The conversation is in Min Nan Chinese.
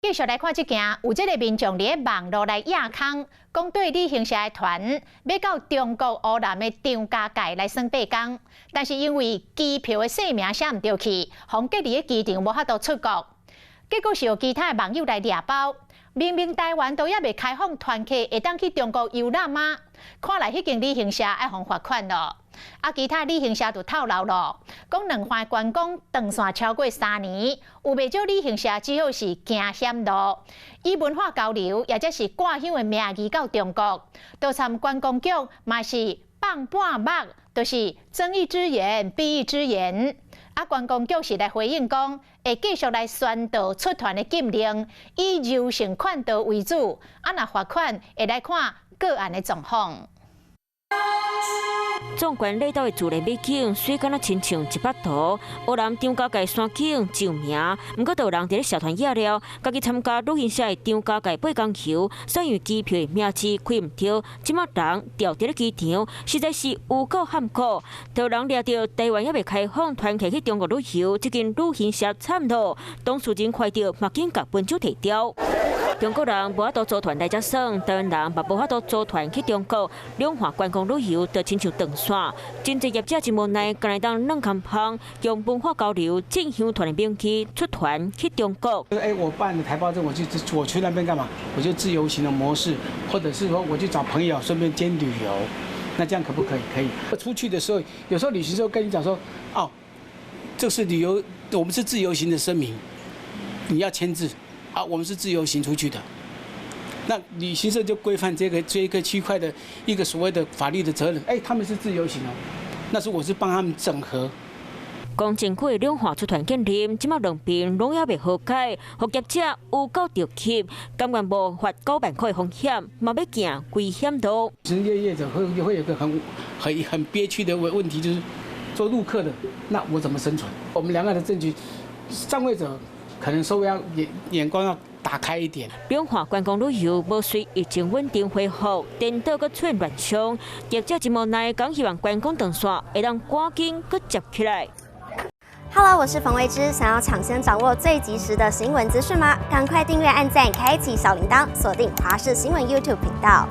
繼續來看這件，有這个民眾佇咧網路來掖空，講對旅行社的團欲到中國湖南的張家界來耍八工，但是因為機票的姓名寫毋著去，予隔離佇機場無法度出國。結果是有其他的網友來掠包，明明台灣都猶未開放團客會當去中國遊覽嗎？看來彼間旅行社愛予罰款囉。啊，其他旅行社就透露咯，講兩岸觀光斷線超過3年，有袂少旅行社只好是行險路，以文化交流，抑者是掛香的名義到中國，都參觀光局嘛是放半目，就是睜一隻眼閉一隻眼。啊，觀光局是來回應講，會繼續來宣導出團的禁令，以柔性勸導為主。啊，若罰款會來看個案的狀況。縱觀禮島的自然美景，媠敢若親像一幅圖。湖南張家界山景著名，毋過就有人佇咧社團野了，家己參加旅行社的張家界八工遊，煞因為機票的名字開毋著，這馬人牢佇咧機場，實在是有夠坎坷。就有人掠著台灣猶未開放團客去中國旅遊，這間旅行社慘囉，當事人看著嘛緊共分手提掉。中國人無法度組團來遮耍，台灣人嘛無法度組團去中國，兩岸觀光旅遊就親像斷線。真濟業者真無奈，干焦會當軟空芳，用文化交流進香團的名義出團去中國。哎，我辦台胞證，我去那邊幹嘛？我就自由行的模式，或者是說我去找朋友，順便兼旅遊。那這樣可不可以？可以。出去的時候，有時候旅行社跟你講說，哦，這是旅遊，我們是自由行的聲明，你要簽字。啊，我們是自由行出去的，那旅行社就規範這個區塊的一個所謂的法律的責任。哎，他們是自由行哦，那是我是幫他們整合。講真久的兩岸出團禁令，這馬兩邊攏猶未和解，予業者有夠著急，甘願冒罰9萬塊風險，嘛欲行危險路。其實業者會有個很憋屈的問題，就是做陸客的，那我怎麼生存？我們兩岸的政局，上位者可能稍微要眼光要打開一點。兩岸觀光旅遊無隨疫情穩定恢復，顛倒閣出現亂象，業者真無奈，講希望觀光斷線會當趕緊閣接起來。 Hello，我是馮維之，想要搶先掌握最及時的新聞資訊嗎？趕快訂閱、按讚、開啟小鈴鐺，鎖定華視新聞 YouTube 頻道。